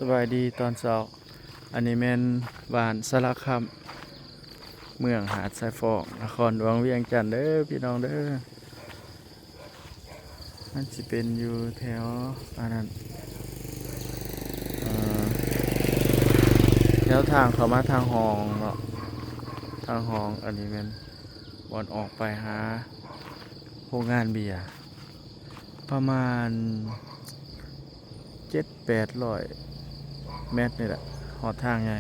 ສະບາຍດີຕອນເຊົ້າ. ອັນນີ້ແມ່ນບ້ານສາລະຄຳ ເມືອງຫາດຊາຍຟອງ ນະຄອນຫຼວງວຽງຈັນເດີພີ່ນ້ອງເດີ. ມັນຊິເປັນຢູ່ແຖວອັນນັ້ນ ເອີ ແຖວທາງເຂົ້າມາທາງຮ່ອງເນາະ ທາງຮ່ອງ. ອັນນີ້ແມ່ນບ່ອນອອກໄປຫາໂຮງງານເບຍ ປະມານເຈັດແປດຮ້ອຍແມັດນີ້ແຫຼະ ຮອດທາງໃຫຍ່.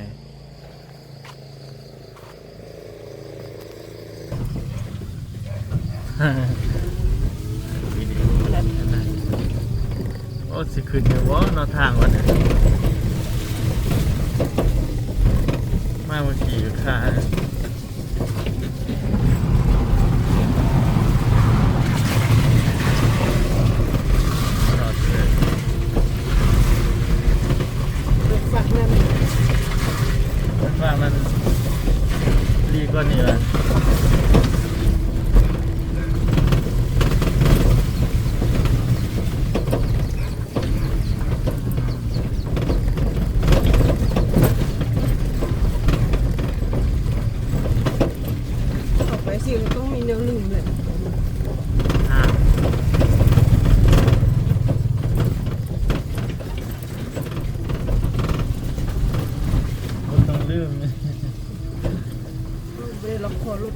ໂອ້ ຊິຂຶ້ນຢູ່ບໍ່ເນາະ ທາງວັດນີ້ ມາເມື່ອກີ້ກໍຄາ ເບິ່ງຝັ່ງນັ້ນ ເບິ່ງຝັ່ງນັ້ນດີກວ່ານີ້ລະ. ເຂົ້າໄປຊິຕ້ອງມີແນວລືມແຫຼະ ບໍ່ຕ້ອງລືມ. ບໍ່ໄດ້ລັອກຄໍລົດ.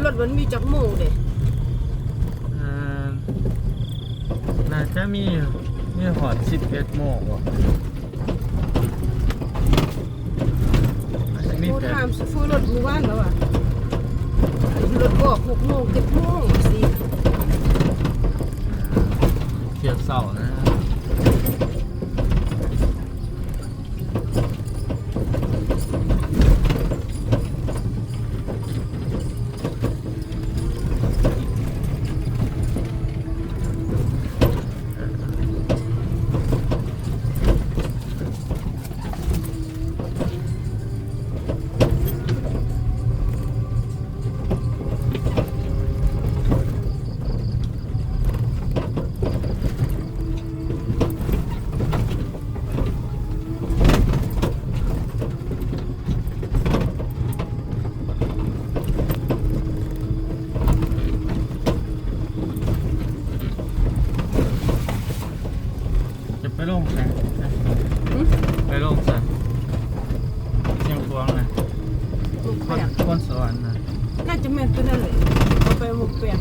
ລົດມັນມີຈັກໂມງເດ? ເອີ ໜ້າຈະມີ ມີຮອດສິບເອັດໂມງບໍ? ໂທຖາມໂຊເຟີລົດມື້ວານແລ້ວວ່າ ລົດອອກຫົກໂມງ ເຈັດໂມງຊີ້ ທ່ຽວເຊົ້ານະ. ຈະໄປລົງໃສ? ຫຶ? ໄປລົງໃສ? ຊຽງຂວາງນະ? ໝວກແປງ ຄອນສະຫວັນນະ? ໜ້າຈະແມ່ນຕົວນັ້ນແຫຼະ ເຮົາໄປໝວກແປງ.